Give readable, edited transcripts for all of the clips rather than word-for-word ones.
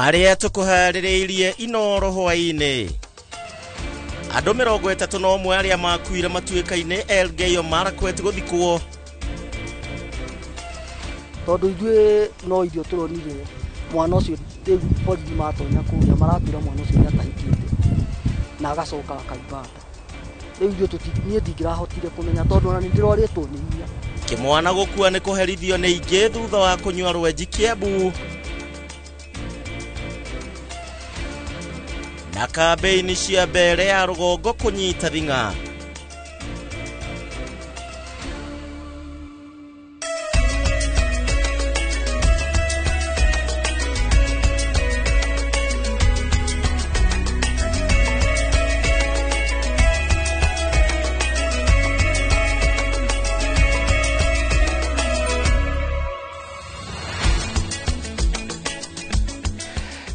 Marĩa tũkũharĩrĩirie Inoro hwaĩ-inĩ. Andũ 31 arĩa makuire matuĩka-inĩ Elgeyo Marakwet gũthikwo. Tondũ ithuĩ no irio tũronire mwana ũcio rĩu borithi matonya kũrĩa maratwĩra mwana ũcio nĩatahĩkĩte na agacoka akaimba nda. Rĩu ithuĩ niĩ ndingĩrahotire kũmenya tondũ ona nĩndĩrorĩtwo nĩ inya. Kĩmwana gũkua nĩ kũherithio nĩ ingĩ thutha wa kũnyua rwenji Kiambu. Na kambĩini cia mbere ya rũgongo kũnyita thing'a.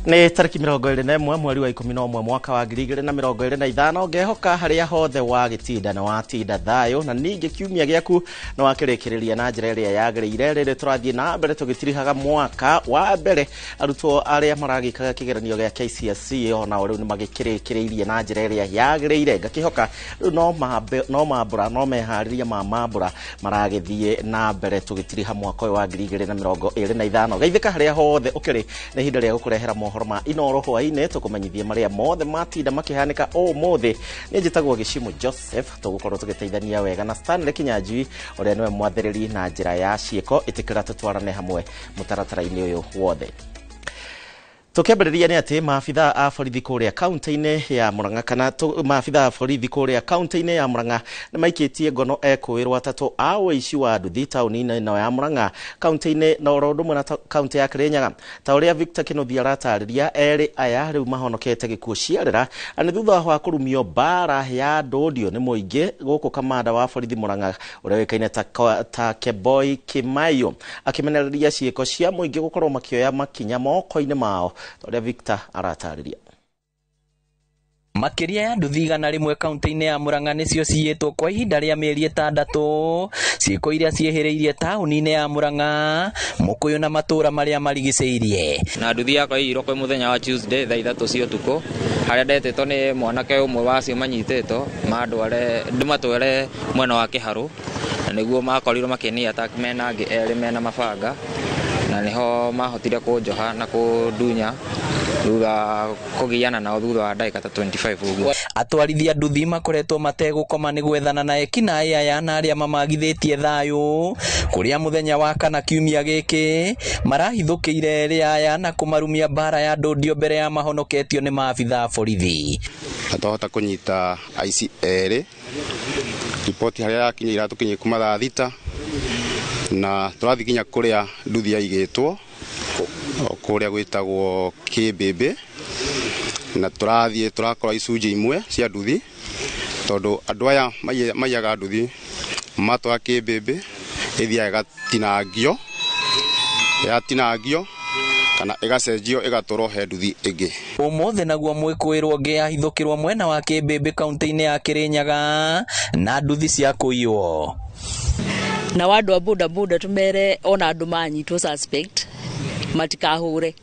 Nĩ tarĩki 21 mweri wa 11 mwaka wa 2025 ngehoka harĩa hothe wagĩtinda na watinda thayũ na ningĩ kiumia gĩaku na wakĩrĩkĩrĩria na njĩra ĩrĩa yagĩrĩire. Rĩrĩ tũrathiĩ na mbere tũgĩtirihaga mwaka wa mbere arutwo arĩa maragĩkaga kĩgeranio gĩa KCSE onao rĩu nĩ magĩkĩrĩkĩrĩirie na njĩra ĩrĩa yagĩrĩire. Ngakĩhoka rĩu no mambũra no meharĩria ma mambũra maragĩthiĩ na mbere tũgĩtiriha mwaka ũyũ wa 2025. Geithĩka harĩa hothe ũkĩrĩ nĩ ihinda rĩa gũkũrehera mohoro ma Inoro hwaĩ-inĩ tũkũmenyithie marĩa mothe matinda makĩhanĩka ũmũthĩ. Niĩ njĩtagwo Gĩcimu Joseph, tũgũkorwo tũgĩteithania wega na Stanley Kinyanjui ũrĩa nĩwe mwathĩrĩri na njĩra ya ciĩko. Ĩtĩkĩra tũtwarane hamwe mũtaratara-inĩ ũyũ wothe. Tũkĩambĩrĩria nĩ atĩ maabithaa a borithi kũrĩa kaunti-inĩ ya Murang'a kana maabithaa a borithi kũrĩa kaunti-inĩ ya Murang'a nĩ maikĩtie ngono ekũĩrwo atatũ a ũici wa nduthi taũni-inĩ ĩno ya Murang'a kaunti-inĩ na oro ũndũ ũmwe na kaunti ya Kirinyaga. Ta ũrĩa Victor Kĩnuthia aratarĩria, erĩ aya rĩu mahonokete gĩkuũ ciarĩra nĩ thutha wa kũrumio mbara ya ndũndio nĩ mũingĩ gũkũ kamanda wa borithi Murang'a ũrĩa ũĩkaine ta Keboi Kimaiyo akĩmenereria ciĩko cia mũingĩ gũkorwo makĩoya makinya moko-inĩ mao. Ũrĩa Victor aratarĩria. Makĩria ya nduthi 100 kaunti-inĩ ya Murang'a nĩcio ciyĩtwo kwa ihinda rĩa mĩeri 6, ciĩko iria ciĩhĩrĩirie taũni-inĩ ya Murang'a, Mũkũyũ na matũũra marĩa marigicĩirie. Na nduthi yakwa ĩiyirwo kwĩ mũthenya wa Tuesday thaa 3 cia ũtukũ, harĩa ndetĩtwo nĩ mwanake ũmwe wa acio manyitĩtwo mandware ndĩmatware mwena wa Kĩharũ, na nĩguo makorirwo makĩnia attack mena angĩ erĩ mena mabanga, na nĩho mahotire kũnjoha na kũndunya thutha kũgiana nao thutha wa ndagĩka ta 25 ũguo. Atwarithia nduthi makoretwo mategũkoma nĩ gwethana na ekinaĩ aya na arĩa mamagithĩtie thayũ, kũrĩa mũthenya wa kana kiumia gĩkĩ marahithũkĩire erĩ aya na kũmarumia mbara ya ndũndio mbere ya mahonoketio nĩ maabithaa a borithi. Na twahota kũnyita aici erĩ, riboti harĩa yakinya iratũkinyia kuma thaa 6 na tũrathiĩ nginya kũrĩa nduthi yaigĩtwo kũrĩa gwĩtagwo Kĩmbĩmbĩ, na tũrathiĩ tũrakora icunjĩ imwe cia nduthi tondũ andũ aya maiyaga nduthi matwara Kĩmbĩmbĩ ĩthiaga ĩgatinangio, yatinangio kana ĩgacenjio ĩgatwarwo he nduthi ĩngĩ. Ũmũthĩ naguo mwĩkũĩrwo ũngĩ ahithũkĩrwo mwena wa Kĩmbĩmbĩ kaunti-inĩ ya Kĩrĩnyaga na nduthi cia kũiywo. Na andũ a boda boda tũmere ona andũ manyitwo suspect matikahũre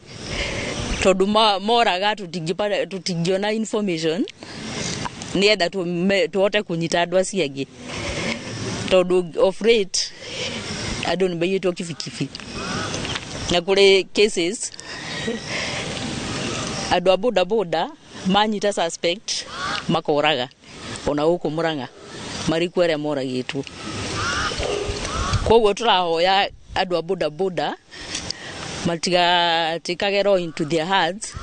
tondũ moraga tũtingĩona information nĩgetha tũhote kũnyita andũ acio angĩ tondũ of rate andũ nĩ maiyĩtwo kibikibi na kũrĩ cases andũ a boda boda manyita suspect makoraga ona gũkũ Murang'a marĩ kuo arĩa moragĩtwo. Koguo tũrahoya andũ a boda boda matigatikage law into their hands.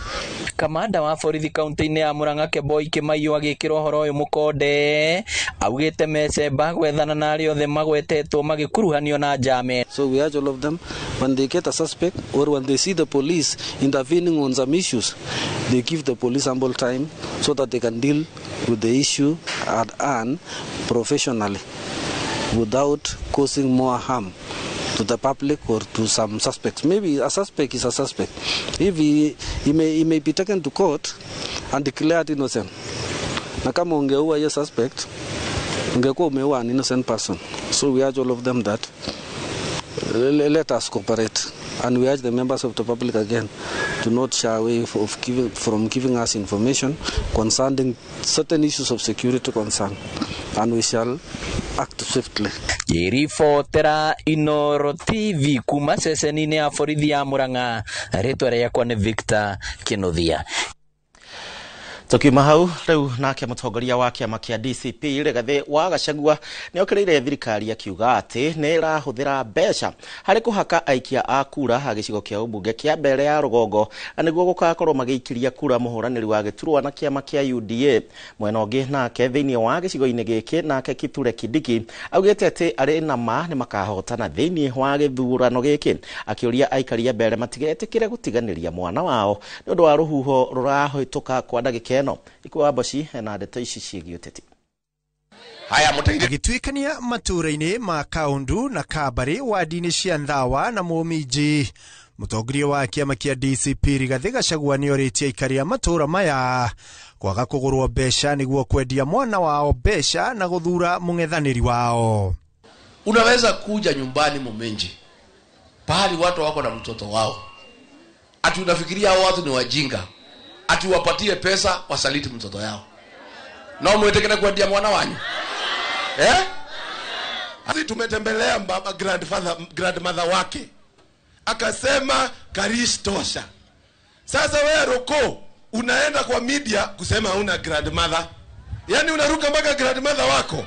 Kamanda wa borithi kaunti-inĩ ya Murang'a Keboi Kimaiyo agĩkĩra ũhoro ũyũ mũkonde augĩte mecemba gwethana na arĩa othe magwetetwo magĩkuruhanio na njame. So we urge all of them, when they get a suspect or when they see the police intervening on some issues, they give the police ample time so that they can deal with the issue at hand professionally without causing more harm to the public or to some suspects. Maybe a suspect is a suspect. If he may be taken to court and declared innocent. Na kama ungeua hiyo suspect, ungekuwa umeua an innocent person. So we urge all of them that let us cooperate. And we urge the members of the public again to not shy away from giving us information concerning certain issues of security concern, and we shall act swiftly. Ngĩribotera Inooro TV kuma ceceni-inĩ ya borithi ya Murang'a, rĩtwa rĩakwa nĩ Victor Kinuthia. Tukiuma hau riu, nake mutongoria wa kiama kia DCP Rigathi wa Gachagua nĩ okĩrĩire thirikari akiuga atĩ nĩ ĩrahũthĩra mbeca harĩ kũhaka aikia a kura ha gĩcigo kĩa ũmbunge kĩa Mbere ya Rũgongo na nĩguo gũgakorwo magĩikĩria kura mũhũranĩri wa gĩturwa na kĩama kĩa UDA. Mwena ũngĩ nake thĩinĩ wa gĩcigo-inĩ gĩkĩ, nake Kithure Kindiki augĩte atĩ arĩ na ma nĩ makahotana thĩinĩ wa gĩthurano gĩkĩ, akĩũria aikari a Mbere matigetĩkĩre gũtiganĩria mwana wao nĩ ũndũ wa rũhuho rũrahĩtũka kwa ndagĩka ĩno. Ikuwa Mboci na ndeto ici ciĩgiĩ ũteti. Agĩtuĩkania matũũra-inĩ ma Kaundu na Kabari, wadi-inĩ cia Nthawa na Mũminji, mũtongoria wa kĩama kĩa DCP Rigathĩ Gachagua nĩorĩtie aikari a matũũra maya kwaga kũgũrwo mbeca nĩguo kwendia mwana wao mbeca na gũthura mũng'ethanĩri wao. Unaweza kuja nyumbani Muminji, pahali watu wako na mtoto wao, ati unafikiria hao watu ni wajinga, ati wapatie pesa wasaliti mtoto yao? No mwetekele kuendia mwana wanyu, eh? Sisi tumetembelea baba grandfather, grandmother wake akasema Karish tosha. Sasa wewe Roko unaenda kwa media kusema una grandmother, yani unaruka mpaka grandmother wako.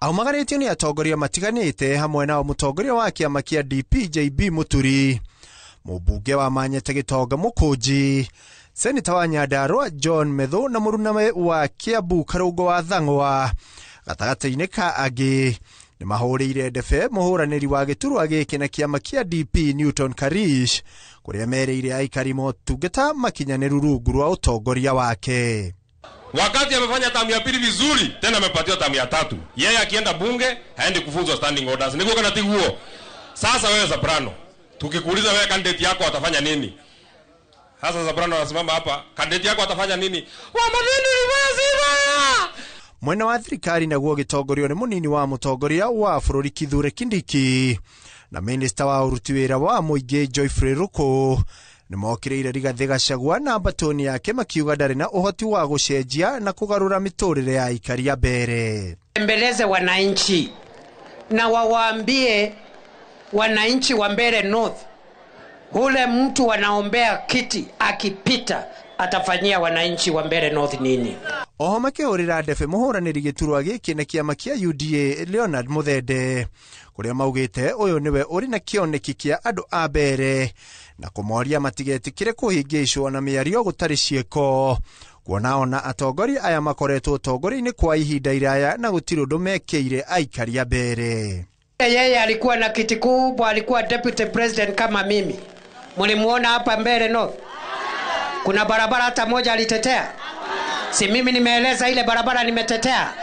Aumagarĩtio nĩ atongoria matiganĩte, hamwe nao mũtongoria wa kĩama kĩa DP JB Mũturi, mũmbunge wa Manyete Gĩtonga Mũkũnji, seneta wa Nyandarua John Methu na mũrunawe wa Kiambu Karũngo wa Thang'wa, gatagatĩ-inĩ ka angĩ. Nĩ mahũrĩire ndebe mũhũranĩri wa gĩturwa gĩkĩ na kĩama kĩa DP Newton Karish, kũrĩa merĩire aikari motungata makinyanĩru rungu rwa ũtongoria wake. Wakati amefanya tamu ya pili vizuri, tena amepatiwa tamu ya tatu. Yeye akienda bunge haendi kufunzwa standing orders. Niguo kana tiguo? Sasa wewe Soprano, tukikuuliza wewe candidate yako atafanya nini? Sasa Soprano anasimama hapa, candidate yako atafanya nini? Wa madini wazira. Mwena wa thirikari naguo gĩtongorio nĩ mũnini wa mũtongoria wa bũrũri Kithure Kindiki na minista wa ũruti wĩra wa mũingĩ Geoffrey Ruku nĩ mokĩrĩire Rigathĩ Gachagua na mbatoni yake, makiuga ndarĩ na ũhoti wa gũcenjia na kũgarũra mĩtũrĩre ya aikari a Mbere. Mbeleze wananchi na wawaambie wananchi wa Mbere North, ule mtu wanaombea kiti akipita atafanyia wananchi wa Mbere North nini? Oho makĩhũrĩra ndebe mũhũranĩri gĩturwa gĩkĩ na kĩama kĩa UDA Leonard Muthende, kũrĩa maugĩte ũyũ nĩwe ũrĩ na kĩoneki kĩa andũ a Mbere na kũmoria matigetĩkĩre kũhĩngĩcwo na mĩario gũtarĩ ciĩko, kuona ona atongoria aya makoretwo ũtongoria-inĩ kwa ihinda iraya na gũtirĩ ũndũ mekĩire aikari a Mbere. Yeye alikuwa na kiti kubwa, alikuwa deputy president kama mimi. Mlimuona hapa Mbere North? Kuna barabara hata moja alitetea? Si mimi nimeeleza ile barabara nimetetea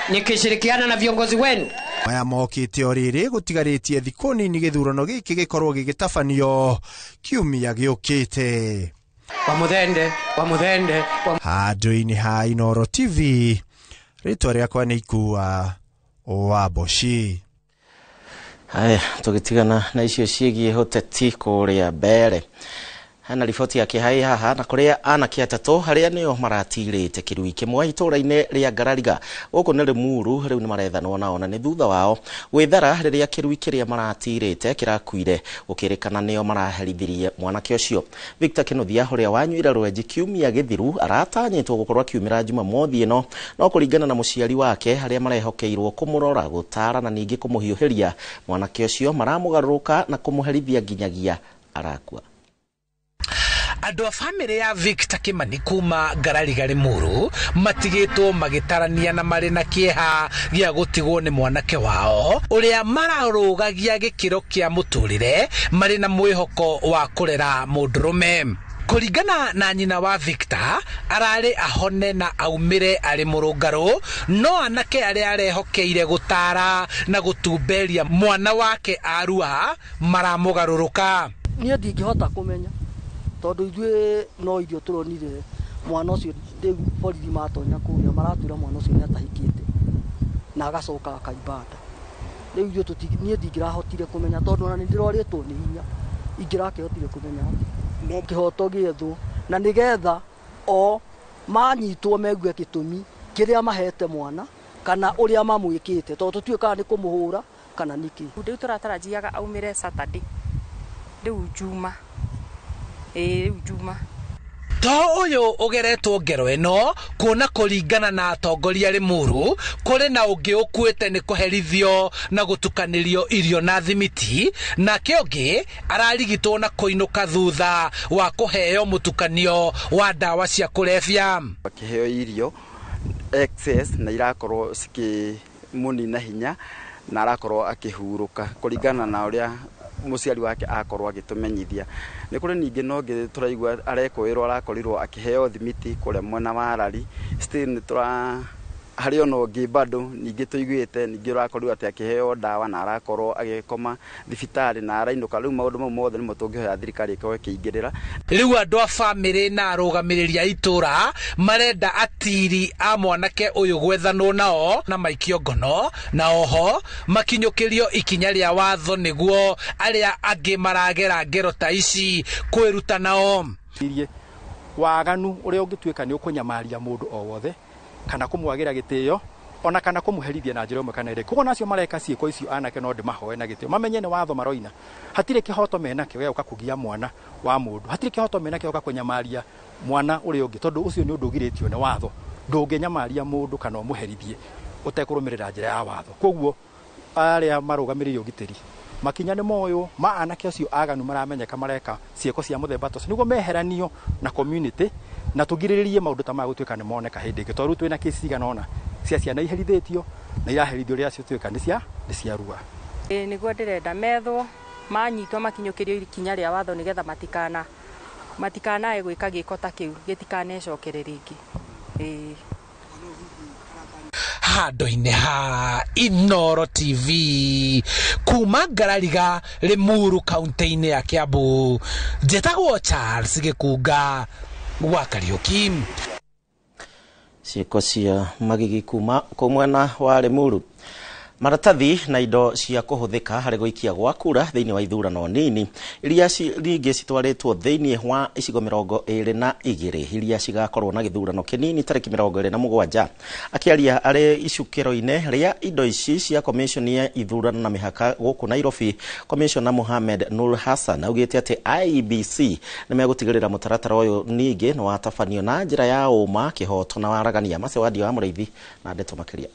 nikishirikiana na viongozi wenu. Maya mokĩte o rĩrĩ gũtigarĩtie thikũ nini gĩthurano gĩkĩ gĩkorwo gĩgĩtabanio kiumia gĩũkĩte. Wa Muthende, wa Muthende, wa Handũ-inĩ ha Inooro TV, rĩtwa rĩakwa nĩ Ikua wa Mboci. Haya, tũgĩtigana na icio ciĩgiĩ ũteti kũrĩa Mbere, hena riboti ya kĩhaĩ haha na kũrĩa anake atatũ harĩa nĩo maratirĩte kĩrui kĩmwe itũũra-inĩ rĩa Ngarariga gũkũ nĩ Limuru rĩu nĩ marethanwo nao na nĩ thutha wao gwĩthara rĩrĩa kĩrui kĩrĩa maratirĩte kĩrakuire, gũkĩrĩkana nĩo maraherithirie mwanake ũcio. Victor Kinuthia ũrĩa wanyuire rwenji kiumia gĩthiru aratanyĩtwo gũkorwo akiumĩra Jumamothi ĩno, no kũringana na mũciari wake harĩa marehokeirwo kũmũrora, gũtara na ningĩ kũmũhiũhĩria mwanake ũcio maramũgarũrũka na kũmũherithia nginyagia arakua. Andũ a bamĩrĩ ya Victor Kimani kuma Ngarariga Limuru matigĩtwo magĩtarania na marĩ na kĩeha gĩa gũtigwo nĩ mwanake wao ũrĩa mararũgagia gĩkĩro kĩa mũtũrĩre marĩ na mwĩhoko wa kũrera mũndũrũme. Kũringana na nyina wa Victor, ararĩ ahone na aumĩre arĩ mũrũngarũ, no anake arĩa arehokeire gũtara na gũtumberia mwana wake arua maramũgarũrũka. Niĩ ndingĩhota kũmenya tondũ ithuĩ no irio tũronire mwana ũcio rĩu borithi matonya kũrĩa maratwĩra mwana ũcio nĩ atahikĩte na agacoka akaimba nda. Rĩu ithuĩ niĩ ndingĩrahotire kũmenya tondũ ona nĩ ndĩrorĩtwo nĩ hinya. Ingĩrakĩhotire kũmenya no kĩhoto gĩethwo na nĩgetha o manyitwo megue gĩtũmi kĩrĩa mahete mwana kana ũrĩa mamwĩkĩte, tondũ tũtiũĩ kana nĩ kũmũhũra kana nĩkĩ. Rĩu tũratarajiaga aumĩre Saturday, rĩu Juma, rĩu Juma. To ũyũ ũgeretwo ngero ĩno kuona kũringana na atongoria Limuru kũrĩ na ũngĩ ũkuĩte nĩ kũherithio na gũtukanĩrio irio na thimiti, nake ũngĩ ararigitwo na kũinũka thutha wa kũheo mũtukanio wa ndawa cia kũrebia. Akĩheo irio excess na irakorwo cikĩmũnina hinya na arakorwo akĩhurũka kũringana na ũrĩa mũciari wake akorwo agĩtũmenyithia. Nĩ kũrĩ ningĩ no ngĩ tũraigua arekwĩrwo arakorirwo akĩheo thimiti kũrĩa mwena wa Rari. Still nĩ tũra harĩ ona ũngĩ bado ningĩ tũiguĩte ningĩ ũrakorirwo atĩ akĩheo ndawa na arakorwo agĩkoma thibitarĩ na arainũka. Rĩu maũndũ mau mothe nĩmo tũngĩhoya thirikari ĩkorwo ĩkĩingĩrĩra. Rĩu andũ a bamĩrĩ na arũgamĩrĩri a itũra marenda atiri a mwanake ũyũ gwethanwo nao na maikio ngono, na oho makinyũkĩrio ikinya rĩa watho nĩguo arĩa angĩ maragera ngero ta ici kwĩruta nao. Waganu ũrĩa ũngĩtuĩka nĩ ũkũnyamaria mũndũ o wothe kana kũmwagĩra gĩtĩo ona kana kũmũherithia na njĩra ĩmwe kana ĩrĩkũ. Koguo nacio mareka ciĩko icio anake no ndĩmahoe na gĩtĩo, mamenye nĩ watho maroina. Hatirĩ kĩhoto menakĩo gĩa gũka kũgia mwana wa mũndũ, hatirĩ kĩhoto menakĩo gũka kũnyamaria mwana ũrĩa ũngĩ, tondũ ũcio nĩ ũndũ ũgirĩtio nĩ watho. Ndũngĩnyamaria mũndũ kana ũmũherithie ũtekũrũmĩrĩra njĩra ya watho. Koguo arĩa marũgamĩrĩire ũgitĩri makinya nĩ moywo ma anake acio aganu maramenyeka mareka ciĩko cia mũthemba ta ũcio nĩguo meheranio na community na tũgirĩrĩrie maũndũ ta maya gũtuĩka nĩ moneka hĩndĩ ĩngĩ, tondũ rĩu twĩna kesi cigana ũna cia ciana iherithĩtio na iraherithio rĩrĩa ciatuĩka nĩ cia rua. Nĩguo ndĩrenda methwo manyitwo makinyũkĩrio ikinya rĩa watho nĩgetha matikanae gwĩka gĩko ta kĩu gĩtikanecokere rĩngĩ. Handũ-inĩ ha Inooro TV kuma Ngarariga Limuru kaunti-inĩ ya Kiambu, njĩtagwo Charles Gĩkunga wa Kariũki. Ciĩko cia magigi kuma kũ mwena wa Limuru. Maratathi na indo cia kũhũthĩka harĩ gũikia gwa kura thĩinĩ wa ithurano nini iria rĩngĩ citwarĩtwo thĩinĩ wa icigo 22 iria cigakorwo na gĩthurano kĩnini tarĩki 27. Akĩaria arĩ icukĩro-inĩ rĩa indo ici cia commission ya ithurano na mĩhaka gũkũ Nairobi, Commissioner Mohamed Nur Hassan augĩte atĩ IEBC nĩ megũtigĩrĩra mũtaratara ũyũ ningĩ nĩ watabanio na njĩra ya ũma, kĩhoto na waragania. Macewadio wa Mũrĩithi na ndeto makĩria.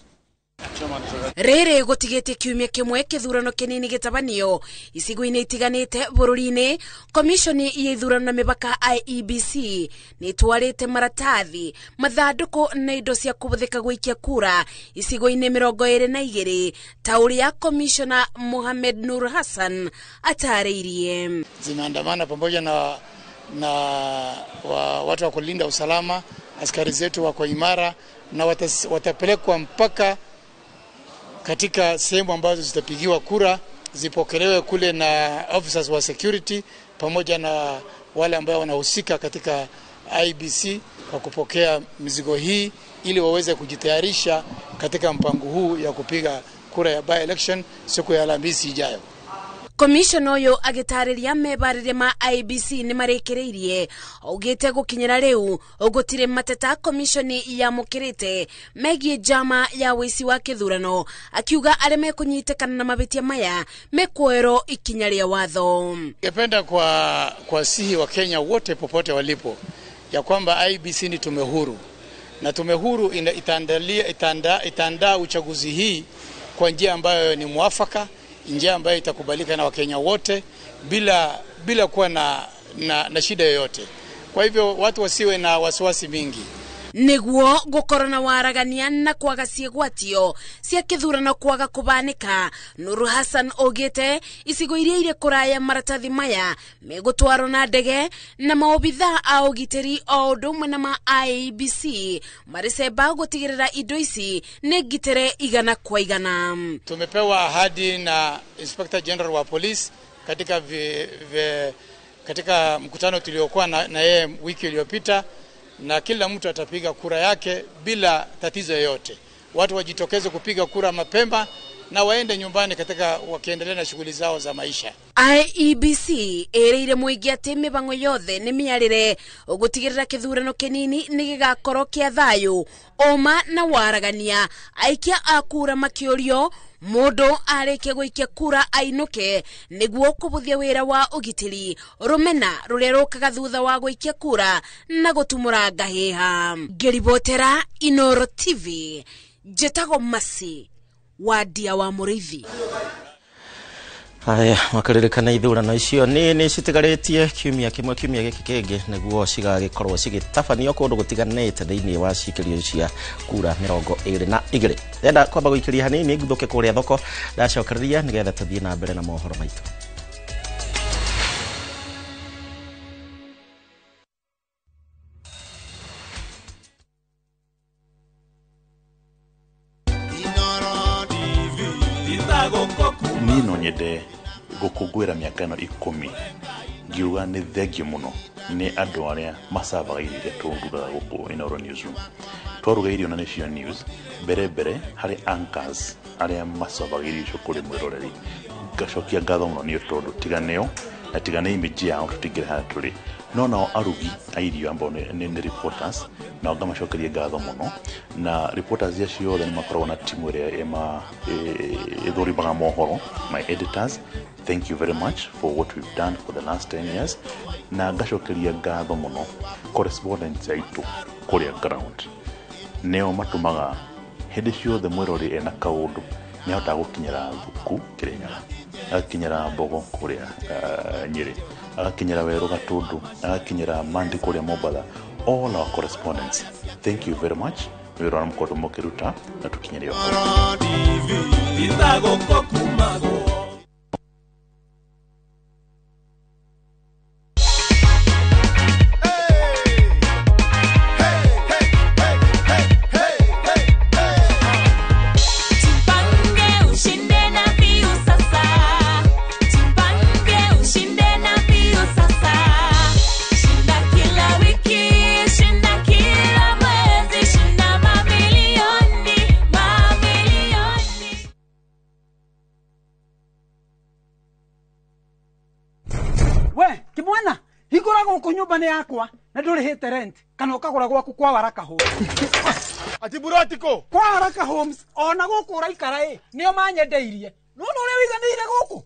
Rĩrĩ gũtigĩtie kiumia kĩmwe kĩthurano kĩnini gĩtabanio icigo-inĩ itiganĩte bũrũri-inĩ, komishoni ya ithurano na mĩhaka IEBC nĩ ĩtwarĩte maratathi, mathandũkũ na indo cia kũhũthĩka gũikia kura icigo-inĩ 22 ta ũrĩa Komishona Mohamed Nur Hassan atarĩirie. Zimeandamana pamoja na watu wa kulinda usalama, askari zetu wako imara na watapelekwa mpaka katika sehemu ambazo zitapigiwa kura, zipokelewe kule na officers wa security pamoja na wale ambao wanahusika katika IBC kwa kupokea mizigo hii ili waweze kujitayarisha katika mpango huu ya kupiga kura ya by election siku ya Alhamisi ijayo. Commissioner ũyũ agĩtarĩria mebarĩria ma IEBC nĩ marĩkĩrĩirie augĩte gũkinyĩra rĩu gũtirĩ mateta komishoni yamũkĩrĩte megiĩ njama ya ũici wa kĩthurano, akiuga arĩa mekũnyitĩkana na mabĩtia maya mekuoerwo ikinya rĩa watho. Ningependa kuwasihi wa Kenya wote popote walipo ya kwamba IEBC ni tume huru, na tume huru itaandaa uchaguzi hii kwa njia ambayo ni mwafaka, njia ambayo itakubalika na Wakenya wote bila kuwa na shida yoyote. Kwa hivyo watu wasiwe na wasiwasi mingi. Niguo gukorwo na waragania na kwaga ciĩgwatio cia kĩthurano kwaga kũbanĩka, Nuru Hassan augĩte icigo iria irĩ kũraya maratathi maya megũtwarwo na ndege na maobithaa a ũgitĩri o ũndũ ũmwe na ma IEBC marĩcemba gũtigĩrĩra indo ici nĩ ngitĩre 100 kwa 100. Tumepewa ahadi na Inspector General wa Police katika mkutano tuliokuwa na yeye wiki iliyopita, na kila mtu atapiga kura yake bila tatizo yoyote. Watu wajitokeze kupiga kura mapema na waende nyumbani katika wakiendelea na shughuli zao za maisha. IEBC ĩrĩire mũingĩ atĩ mĩbango yothe nĩ mĩarĩre gũtigĩrĩra kĩthurano kĩnini nĩ gĩgakorwo kĩa thayũ, ũma na waragania. Aikia a kura makĩũrio mũndũ arĩkia gũikia kura ainũke nĩguo kũbũthia wĩra wa ũgitĩri, rũmena rũrĩa rũkaga thutha wa gũikia kura na gũtumũra ngahĩha. Ngĩribotera Inoro TV, njĩtagwo Masi Wadia wa Mũrĩithi. Haya, makaririkana ithurano icio nĩ citigarĩtie kiumia kĩmwe, kiumia gĩkĩ kĩngĩ nĩguo cigagĩkorwo cigĩtabanio kũndũ gũtiganĩte thĩinĩ wa cikĩrio cia kura 22. Ndenda kwamba gũikĩria hanini nguthũke kũrĩa thoko, ndacokereria nĩgetha tũthiĩ na mbere na mohoro maitũ. Niĩ no nyende gũkũngũĩra mĩaka ĩno 10 ngiuga nĩ thengiũ mũno nĩ andũ arĩa macavaga irio iria tũrugaga gũkũ Inooro Newsroom. Twaruga irio na nĩcio news mbere harĩ anchors arĩa macavaga irio icio kũrĩ mwĩroreri. Ngacokia ngatho mũno nĩ tondũ tiga nĩo na tiga nĩ image yao tũtingĩrĩ harĩa tũrĩ. No nao arugi a irio ambao nĩ reporters, nao ngamacokeria ngatho mũno. Na reporters acio othe nĩ makoragwo na timu ĩrĩa ĩthũrimaga mohoro, my editors, thank you very much for what we've done for the last 10 years. Na ngacokeria ngatho mũno correspondents aitũ kũrĩa ground, nĩo matũmaga hĩndĩ ciothe mwĩrori ena kaũndũ nĩ ahotaga gũkinyĩra Thuku Kĩrĩnyaga, agakinyĩra Mbogo kũrĩa Nyĩrĩ, agakinyĩra Werũ Gatũndũ, agakinyĩra Mandi kũrĩa Mombatha. All our correspondents, thank you very much nĩ wĩra ũrĩa mũkoretwo mũkĩruta na tũkinyĩre o. Nyumba nĩ yakwa na ndũrĩhĩte rent kana ũkagũra gwaku kwa Waraka Homes. Ati burotiko kwa Waraka Homes ona gũkũ ũraikara ĩ nĩo manyendeirie. Nĩwona ũrĩa wĩiganĩire gũkũ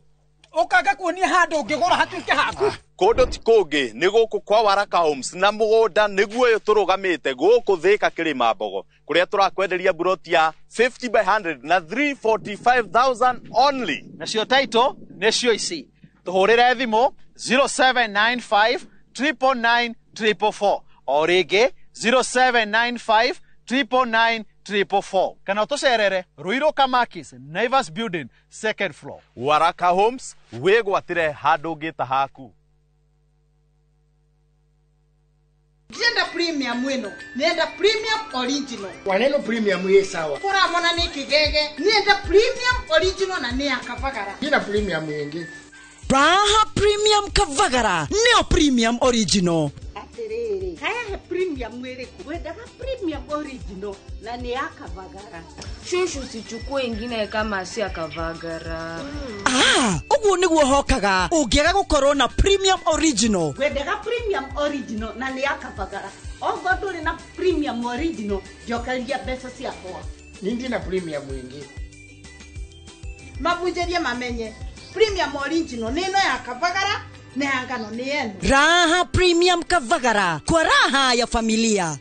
ũkanga kuonia handũ ũngĩgũra hatuĩke haku. Kũndũ ti kũngĩ nĩ gũkũ kwa Waraka Homes na mũgũnda nĩguo ũyũ tũrũgamĩte gũkũ Thĩka Kĩrĩma Mbogo kũrĩa tũrakwenderia buroti ya 50 by 100 na 345,000 only. Nacio title nĩcio ici, tũhũrĩre thimũ 0795 999 444 o rĩngĩ 0795 999 444 kana ũtũcerere Ruiru Kamakis, Naivas Building, second floor. Waraka Homes, wĩgwatĩre handũ ũngĩta haku. Ndienda premium ĩno, nenda premium original. Waneno premium ĩ sawa. Kũramona nĩ kĩgege, nenda premium original na nĩ ya Kavagara. Ina premium ĩngĩ. Raha Premium Kavagara, neo premium original. Atiriri, haya he premium ĩrĩkũ? Wendaga premium original na nĩ ya Kavagara. Shushu sichukue ingine kama si ya Kavagara. Ah, ũguo nĩguo hokaga ũngĩaga gũkorwo na premium original. Wendaga premium original na nĩ ya Kavagara. Ogo ndũrĩ na premium original, njokeria mbeca ciakwa. Nindi na premium ĩngĩ. Mabunjĩrie mamenye premium original nĩ ĩno ya Kavagara na ya ngano nĩ ĩno. Raha Premium Kavagara kwa raha ya familia.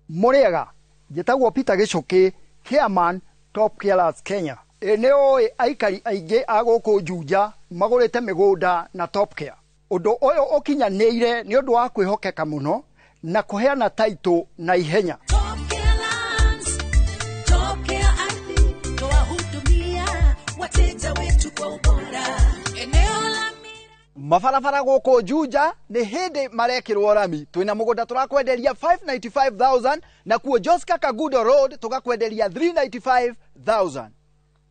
Mũrĩega, njĩtagwo Peter Gĩcũkĩ, chairman Top Carers Kenya. Ĩ nĩ ũĩ aikari aingĩ a gũkũ Juja magũrĩte mĩgũnda na Top Care. Ũndũ ũyũ ũkinyanĩire nĩ ũndũ wa kwĩhokeka mũno na kũheana title na ihenya. Mabarabara gũkũ Juja nĩ hĩndĩ marekĩrwo rami. Twĩna mũgũnda tũrakwenderia 595,000 na kuo Joska Kagudo Road tũgakwenderia 395,000.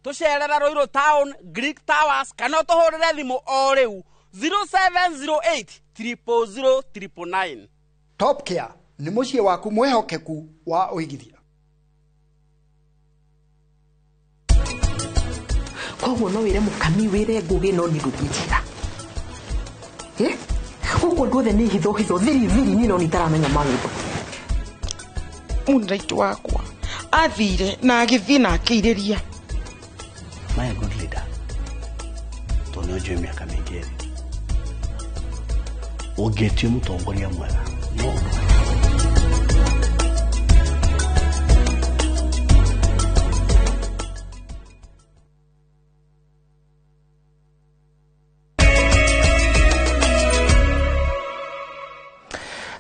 Tũcerera Ruiru Town, Greek Towers kana ũtũhũrĩre thimũ o rĩu 0708 000 999. Top Care Nĩ mũciĩ waku mwĩhokeku wa ũigithia. Koguo no wĩre mũkami wĩre ngũgĩ no niĩ ndũngĩnjĩra. Gũkũ andũ othe nĩ hitho hitho thiri thiri niĩ no nĩ itaramenya maũndũ. Moonlight wakwa athire na agĩthiĩ na akĩirĩria. My good leader tondũ nĩ ũnjũĩ mĩaka mĩingĩ rĩ, ũngĩtio mũtongoria mwega no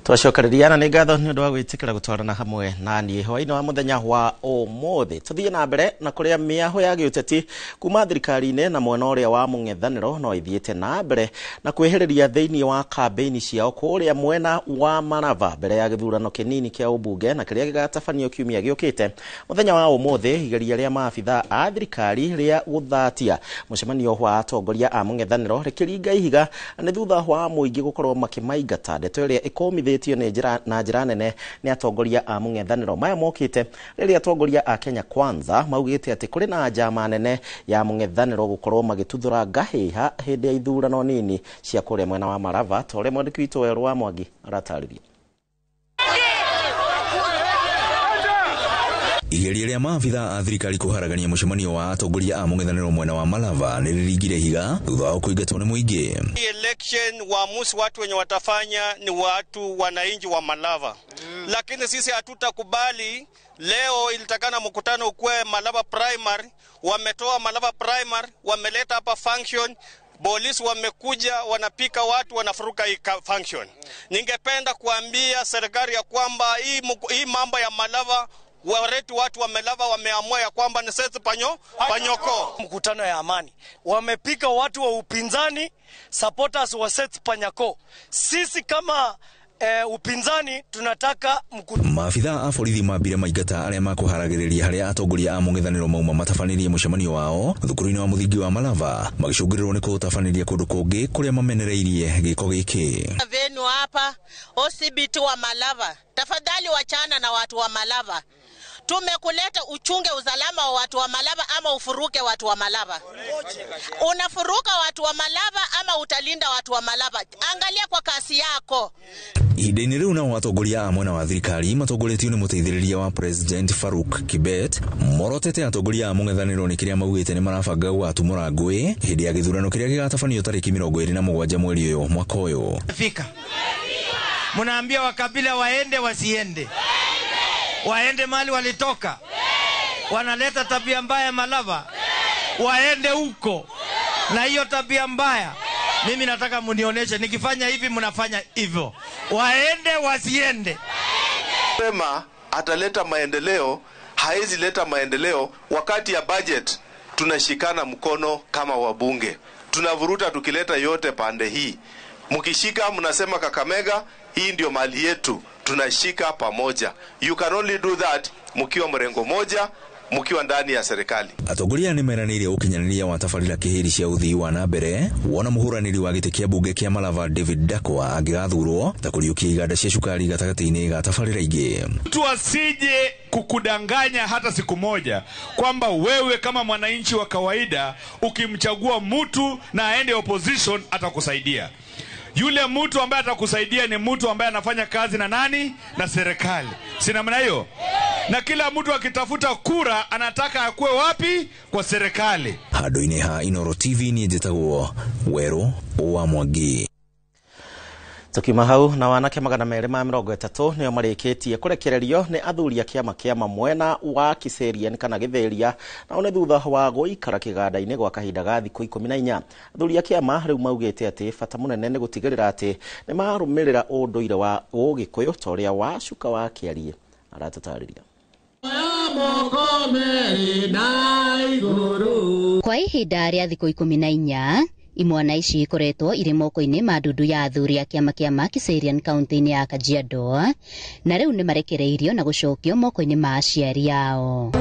twacokereria na nĩ ngatho nĩ ũndũ wa gwĩtĩkĩra gũtwarana hamwe na niĩ hwaĩ-inĩ wa mũthenya wa ũmũthĩ. Tũthiĩ na mbere na kũrĩa mĩahũ ya gĩũteti kuma thirikari-inĩ na mwena ũrĩa wa mũng'ethanĩro no ithiĩte na mbere na kwĩhĩrĩria thĩinĩ wa kambĩini ciao kũrĩa mwena wa Malava mbere ya gĩthurano kĩnini kĩa ũmbunge na kĩrĩa gĩgatabanio kiumia gĩũkĩte. Mũthenya wa ũmũthĩ igeria rĩa maabitha a thirikari rĩa gũthatia mũcemanio wa atongoria a mũng'ethanĩro rĩkĩringa ihiga nĩ thutha wa mũingĩ gũkorwo makĩmaingata, ndeto ĩrĩa ĩkũmithĩtio na njĩra nene nĩ atongoria a mũng'ethanĩro. Maya mokĩte rĩrĩa atongoria a Kenya Kwanza maugĩte atĩ kũrĩ na njama nene ya mũng'ethanĩro gũkorwo magĩtuthũra ngahĩha hĩndĩ ya ithurano nini cia kũrĩa mwena wa Malava, ta ũrĩa mwandĩki witũ Werũ wa Mwangi aratarĩria. Igeria rĩa maabitha a thirikari kũharagania mũcemanio wa atongoria a mũng'ethanĩro mwena wa Malava nĩ rĩringire ihiga thutha wa kũingatwo nĩ mũingĩ. Election waamuzi watu wenye watafanya ni watu wananchi wa Malava. Lakini sisi hatutakubali. Leo ilitakana mkutano ukue Malava Primary, wametoa Malava Primary, wameleta hapa function. Polisi wamekuja wanapika watu wanafuruka hii function. Ningependa kuambia serikali ya kwamba hii mambo ya Malava waretu watu wa Malava wameamua ya kwamba ni sisi panyoko. Mkutano ya amani wamepika watu wa upinzani, supporters wa Seth Panyako. Sisi kama upinzani tunataka maabitha a borithi mambire maingata arĩa makũharagĩrĩria harĩa atongoria a mũng'ethanĩro mauma matabanĩrie mũcemanio wao thukuru-inĩ wa mũthingi wa Malava, magĩcũngĩrĩrwo nĩ kũũtabanĩria kũndũ kũngĩ kũrĩa mamenereirie gĩko gĩkĩ. Venu hapa OCBT wa Malava, tafadhali wachana na watu wa Malava. Tumekuleta uchunge usalama wa watu wa Malava ama ufuruke watu wa Malava? Unafuruka watu wa Malava ama utalinda watu wa Malava? Angalia kwa kasi yako. Ihinda-inĩ rĩu nao atongoria a mwena wa thirikari matongoretio nĩ mũteithĩrĩria wa President Faruk Kibet morotete atongoria a mũng'ethanĩro nĩ kĩrĩa maugĩte nĩ marabanga gũgatumũra ngũĩ hĩndĩ ya gĩthurano kĩrĩa gĩgatabanio tarĩki 27 mweri ũyũ mwaka ũyũ. Fika. Munaambia wakabila waende wasiende? Waende mali walitoka. Wanaleta tabia mbaya Malava. Waende huko. Na hiyo tabia mbaya mimi nataka munioneshe, nikifanya hivi mnafanya hivyo. Waende wasiende? Sema ataleta maendeleo, haezi leta maendeleo wakati ya budget tunashikana mkono kama wabunge. Tunavuruta tukileta yote pande hii. Mkishika mnasema Kakamega, hii ndio mali yetu. Tunashika pamoja. You can only do that mkiwa mrengo moja, mkiwa ndani ya serikali. Atongoria nĩ meranĩire ũkinyanĩria wa tabarĩra kĩhĩri cia ũthii wa na mbere wona mũhũranĩri wa gĩtĩ kĩa mbunge kĩa Malava David Dakwa angĩgathurwo ta kũriũkia iganda cia cukari gatagatĩ-inĩ ga tabarĩra ingĩ. Mtu asije kukudanganya hata siku moja kwamba wewe kama mwananchi wa kawaida ukimchagua mtu na aende opposition atakusaidia. Yule mtu ambaye atakusaidia ni mtu ambaye anafanya kazi na nani? Na serikali. Si namna hiyo? Na kila mtu akitafuta kura anataka akue wapi? Kwa serikali. Handũ-inĩ ha Inoro TV niĩ njĩtagwo Werũ wa Mwangi. Tukiuma hau na wanake 230 nĩo marĩkĩtie kũrekererio nĩ athuri a kĩama kĩa mwena wa Kiserian kana Gĩthĩria, nao nĩ thutha wa gũikara kĩganda-inĩ gwa kahinda ga thikũ 14. Athuri a kĩama rĩu maugĩte atĩ bata mũnene nĩ gũtigĩrĩra atĩ nĩ marũmĩrĩra ũndũire wa Ũgĩkũyũ ta ũrĩa Wacuka wa Kĩarie aratũtarĩria. Kwa ihinda rĩa thikũ 14 imwana ici ikoretwo irĩ moko-inĩ ma ndundu ya athuri a kĩama kĩa Kiserian kaunti-inĩ ya Kajiado, na rĩu nĩ marekereirio na gũcokio moko-inĩ ma aciari ao.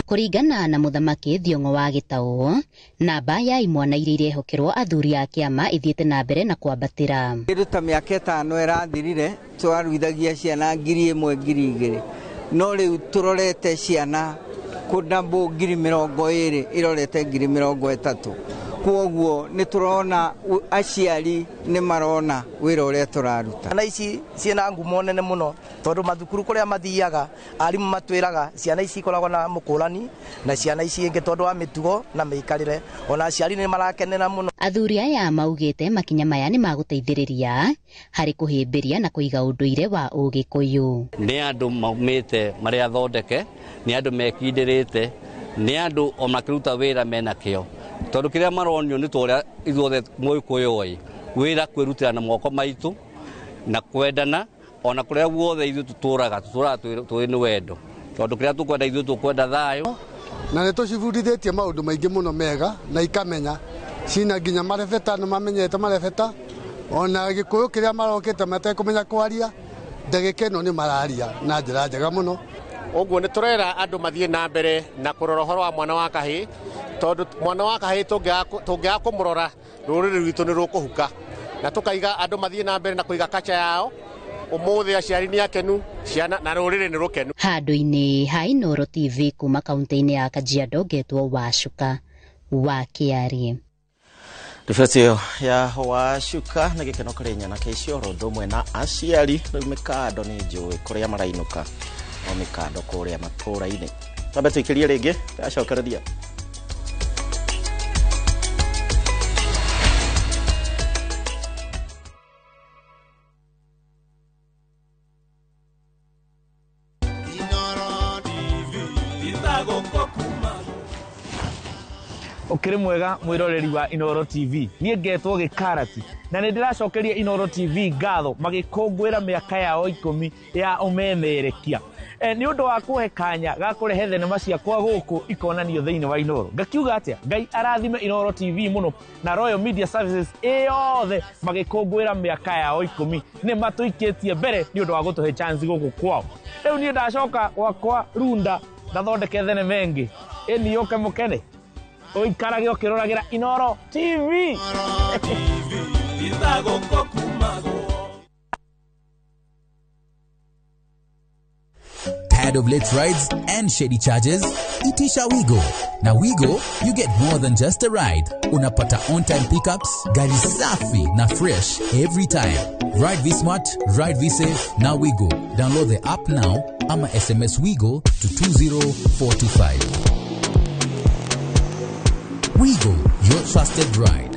Kũringana na Mũthamaki Thiong'o wa Gĩtaũ, namba ya imwana iria irehokerwo athuri a kĩama ithiĩte na mbere na kwambatĩra. Kĩndũ ta mĩaka 5 ĩrathirire twaruithagia ciana 1000 2000, no rĩu tũrorete ciana kũndambũ 20,000 irorete 30,000. Kwoguo nĩ tũrona aciari nĩ marona wĩra ũrĩa tũraruta. Ciana ici ciĩna ngumo nene mũno tondũ mathukuru kũrĩa mathiaga arimũ matwĩraga ciana ici ikoragwo na mũkũrani na ciana ici ingĩ tondũ wa mĩtugo na mĩikarĩre, ona aciari nĩ marakenera mũno. Athuri aya maugĩte makinya maya nĩ magũteithĩrĩria harĩ kũhĩmbĩria na kũiga ũndũire wa Ũgĩkũyũ. Nĩ andũ maumĩte marĩa thondeke, nĩ andũ mekindĩrĩte, nĩ andũ o makĩruta wĩra mena kĩo, tondũ kĩrĩa maronio nĩ ta ũrĩa ithuothe Mũgĩkũyũ oĩ, wĩra kwĩrutĩra na moko maitũ na kwendana, ona kũrĩa guothe ithuĩ tũtũraga tũrĩ nĩ wendo, tondũ kĩrĩa tũkwenda ithuĩ tũkwenda thayũ. Na nĩ tũcibundithĩtie maũndũ maingĩ mũno mega na ikamenya cina nginya marebeta, nĩ mamenyete marebeta, ona Gĩkũyũ kĩrĩa marokĩte matekũmenya kwaria ndagĩka ĩno nĩ mararia na njĩra njega mũno. Ũguo nĩ tũrera andũ mathiĩ na mbere na kũrora ũhoro wa mwana wa kahĩĩ, tondũ mwana wa kahĩĩ tũngĩaga kũmũrora rũrĩrĩ rwitũ nĩ rũkũhuka, na tũkaiga andũ mathiĩ na mbere na kũiga kacha yao. Ũmũthĩ aciari nĩ akenu, ciana na rũrĩrĩ nĩ rũkenu. Handũ-inĩ ha Inooro TV kuma kaunti-inĩ ya Kajiado, ngetwo Wacuka wa Kĩarie. Riboti ĩyo ya Wacuka nĩ gĩkeno kũrĩ nyanake icio oro ũndũ ũmwe na aciari. Rĩu mĩkando nĩ njũĩ kũrĩa marainũka, no mĩkando kũrĩa matũũra-inĩ. Twambe tũikĩrie rĩngĩ, ndacokereria. Ũkĩrĩ mwega mwĩroreri wa Inooro TV, niĩ ngetwo Gĩkarati na nĩ ndĩracokeria Inooro TV ngatho magĩkũngũĩra mĩaka yao 10 ya ũmemerekia. Nĩ ũndũ wa kũhe kanya ga kũrehe thenema ciakwa gũkũ ikonanio thĩinĩ wa Inooro. Ngakiuga atĩa, Ngai arathime Inooro TV mũno na Royal Media Services ĩyothe magĩkũngũĩra mĩaka yao 10, nĩ matũikĩtie mbere nĩ ũndũ wa gũtũhe chance gũkũ kwao. Rĩu niĩ ndacoka gwakwa Runda ndathondeke thenema ĩngĩ, ĩni yũke mũkene ũikarage ũkĩroragĩra Inooro TV. Tired of late rides and shady charges? Itisha Wigo. Na Wigo, you get more than just a ride. Unapata on-time pickups, gari safi na fresh every time. Ride V-Smart, ride V-Safe, na Wigo. Download the app now ama SMS Wigo to 20425. Wigo, your trusted ride.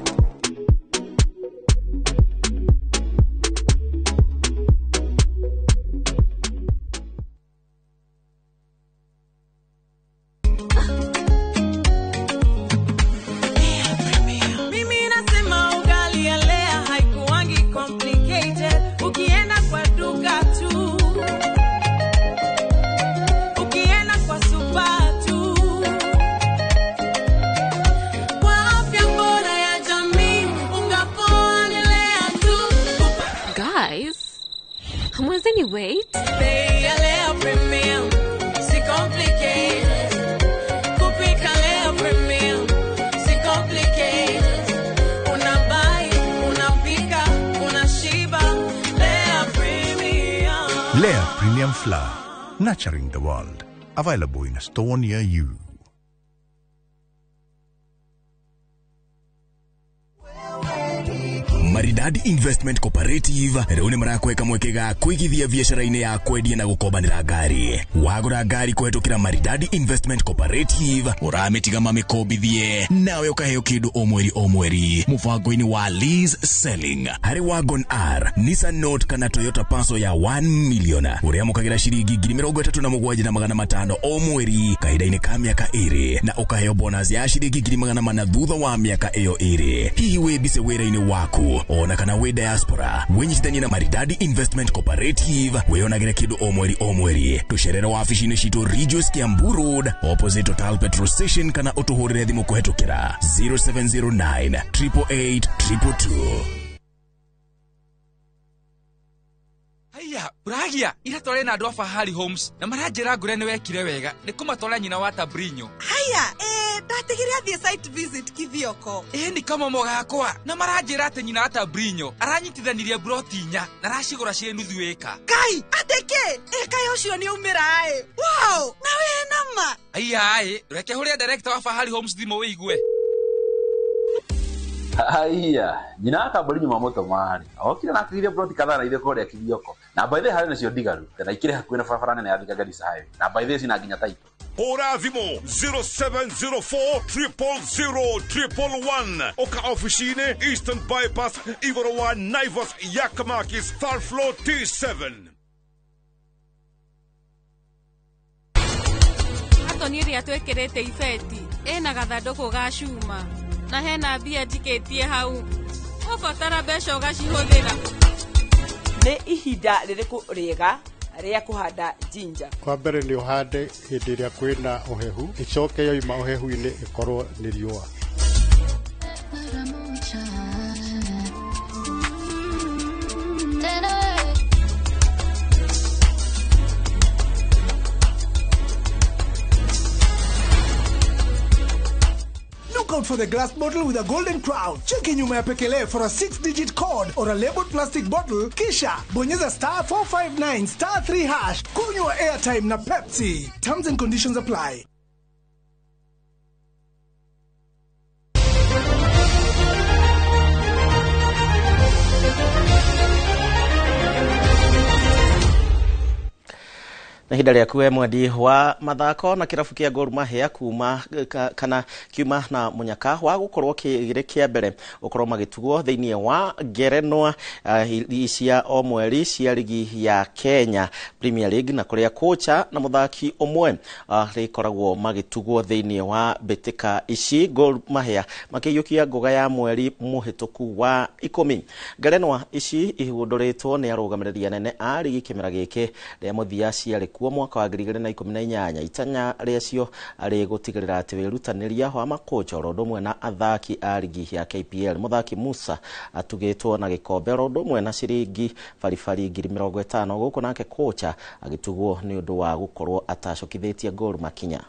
Mimi nasema ugali ya Lea haikuangi complicated. Ukienda kwa duka tu, ukienda kwa super tu, kwa afya bora ya jamii, unga poa ni Lea tu. Guys, hamwezeni wait? Bei ya Lea Premium, si complicated. Kupika Lea Premium, si complicated. Unabuy, unapika, unashiba. Lea Premium. Lea Premium Flour, nurturing the world. Available in a store near you. Maridadi Investment Cooperative rĩu nĩ marakweka mweke ga kũigithia biacara-inĩ ya kwendia na gũkombanĩra ngari. Wagũra ngari kũhetũkĩra Maridadi Investment Cooperative, ũramĩtiga mamĩkombithie nawe ũkaheo kĩndũ o mweri o mweri mũbango-inĩ wa lease selling. Harĩ Wagon R, Nissan Note kana Toyota Passo ya 1 million ũrĩamũkagĩra ciringi 37,500 o mweri kahinda-inĩ ka mĩaka 2 na ũkaheo bonus ya ciringi 400,000 thutha wa mĩaka ĩyo 2. Hihi wĩ busy wĩra-inĩ waku ona kana wĩ diaspora, wĩnyitithanie na Maridadi Investment Cooperative wĩyonagĩre kĩndũ o mweri o mweri. Tũcerere wabici-inĩ citũ Ridgeways Kiambu Road opposite Total Petrol Station kana ũtũhũrĩre thimũ kũhetũkĩra 0709 888 222. Aya, Bragia, ira tware na andũ a Fahari Homes na maranjĩra ngũre nĩ wekire wega nĩ kũmatwara nyina wa Tabrinyo. Haya, ndatigire athiĩ site visit Kithioko. Ĩ nĩ kamomo gakwa na maranjĩra atĩ nyina wa Tabrinyo aranyitithanirie broti 4 na aracigũra ciĩ nuthu ĩka. Kai, atĩ kĩ? Ĩ kaĩ ũcio nĩ aumĩra ĩ. Wow, na wĩ nama. Aya ĩ, reke hũrĩre director wa Fahari Homes thimũ wĩigue. Haiya, nyina wa Kambũri nyuma mũtũma rĩ, okire na akĩgĩria broti kadhaa na ithuĩ kũrĩa Kithioko. Na by the way harĩ nacio ndigaru, na ikĩrĩ hakuhĩ na barabara nene ya Thika Garissa Highway. Na by the way cina nginya title. Hũra thimũ 0704 000 111 oka ofici-inĩ Eastern Bypass igũrũ wa Naivas Yakamakis third floor T7. Katoni ĩrĩa twĩkĩrĩte ibeti ĩna gathandũkũ ga cuma na hena mbia njikĩtie hau ũbatara mbeca ũgacihũthĩra. Nĩ ihinda rĩrĩkũ rĩega rĩa kũhanda ginger? Kwa mbere nĩ ũhande hĩndĩ ĩrĩa kwĩna ũhehu, ĩcoke yoima ũhehu-inĩ ĩkorwo nĩ riũa. Look out for the glass bottle with a golden crown. Cheki nyuma ya pekele for a 6-digit code or a labeled plastic bottle. Kisha bonyeza star 459 star 3 hash. Kunywa airtime na Pepsi. Terms and conditions apply. Na ihinda rĩaku we mwendi wa mathako na kĩrabu kĩa Gor Mahia kuma kana kiuma na mũnyaka wa gũkorwo kĩgĩrĩ kĩa mbere gũkorwo magĩtugwo thĩinĩ wa ngerenwa cia o mweri cia ligi ya Kenya Premier League na kũrĩa kocha na mũthaki ũmwe rĩkoragwo magĩtugwo thĩinĩ wa mbĩtĩka ici. Gor Mahia makĩiyũkia ngũga ya mweri mũhĩtũku wa 10. Ngerenwa ici ihũndũrĩtwo nĩ arũgamĩrĩri anene a ligi kĩmera gĩkĩ rĩa mũthia ciarĩ kuo mwaka wa 2018. Itanya rĩacio arĩ gũtigĩrĩra atĩ wĩrutanĩria wa makocha oro ũndũ ũmwe na athaki a ligi ya KPL. Mũthaki Musa atugĩtwo na gĩkombe oro ũndũ ũmwe na ciringi baribari 50,000 gũkũ nake kocha agĩtugwo nĩ ũndũ wa gũkorwo atacokithĩtie Gor makinya.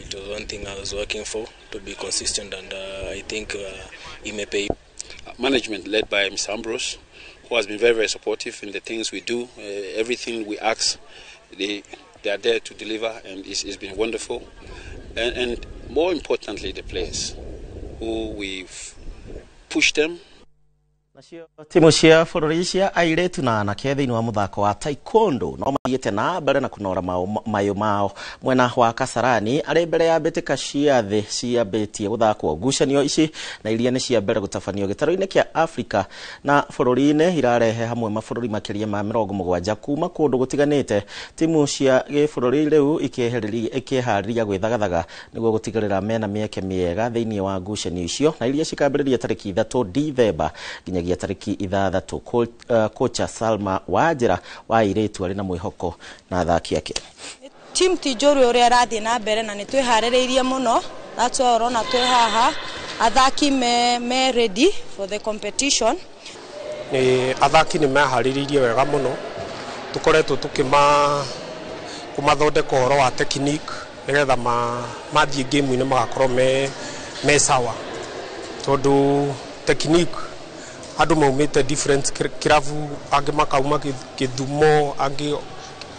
It was one thing I was working for, to be consistent, and I think it may pay. Management led by Mr. Ambrose, who has been very, very supportive in the things we do. Everything we ask, they are there to deliver, and it's been wonderful. And more importantly, the players, who we've pushed them. Timu cia bũrũri cia airĩtu na anake thĩinĩ wa mũthako wa taekwondo no mathiĩte na mbere na kũnora mayũ mao mwena wa Kasarani arĩ mbere ya mbĩtĩka cia thĩ ciambĩtie gũthakwo. Ngucanio ici na iria nĩ cia mbere gũtabanio gĩtarũ-inĩ kĩa Afrika na bũrũri-inĩ irarehe hamwe mabũrũri makĩria ma 70 kuma kũndũ gũtiganĩte. Timu cia gĩbũrũri rĩu ikĩharĩria gwĩthagathaga nĩguo gũtigĩrĩra mena mĩeke mĩega thĩinĩ wa ngucanio icio na iria cikambĩrĩria tarĩki 3 Dithemba nginyagia tariki 6. Kocha Salma Wajira wa airĩtu arĩ na mwĩhoko na athaki ake. Team ti njũru ũrĩa ĩrathiĩ na mbere na nĩ twĩharĩrĩirie mũno, that's why ũrona twĩ haha athaki me ready for the competition. Nĩ athaki nĩ meharĩrĩirie wega mũno, tũkoretwo tũkĩma kũmathondeka ũhoro wa technique nĩgetha mathiĩ game-inĩ magakorwo me sawa, tondũ technique andũ maumĩte different kĩrabu, angĩ makauma Gĩthumo, angĩ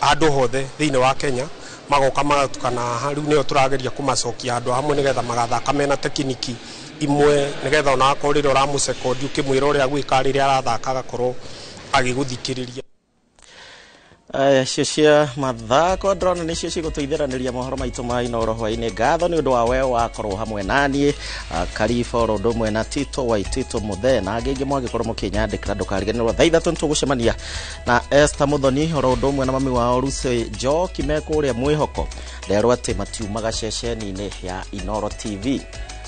handũ hothe thĩinĩ wa Kenya magoka magatukana haha. Rĩu nĩyo tũrageria kũmacokia handũ hamwe nĩgetha magathaka mena tekiniki imwe, nĩgetha ona akorwo rĩrĩa ũramũcekondi ũkĩmwĩra ũrĩa gwĩka rĩrĩa arathaka agakorwo agĩgũthikĩrĩria. Cio cia mathako ndĩrona nĩcio cigũtũithĩranĩria mohoro maitũ ma Inooro hwaĩ-inĩ. Ngatho nĩ ũndũ wa we wakorwo hamwe naniĩ Kariba oro ũndũ ũmwe na Tito wa Tito Mũthee na angĩ aingĩ mwagĩkorwo mũkĩnyandĩkĩra. Ndũkariganĩrwo thaa 3 nĩtũgũcemania na Esther Mũthoni oro ũndũ ũmwe na mami wao Lucy Njoki me kũrĩa Mwĩhoko. Nderwo atĩ matiumaga ceceni-inĩ ya Inooro TV.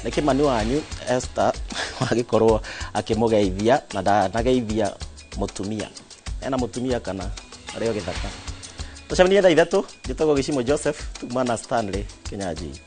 Nĩ kĩmani wanyu Esther wagĩkorwo akĩmũgeithia na ndanageithia mũtumia. Ena mũtumia kana arĩ o gĩthaka. Tũcemanie thaa 3. Njĩtagwo Gĩcimo Joseph tuma na Stanley Kinyanjui.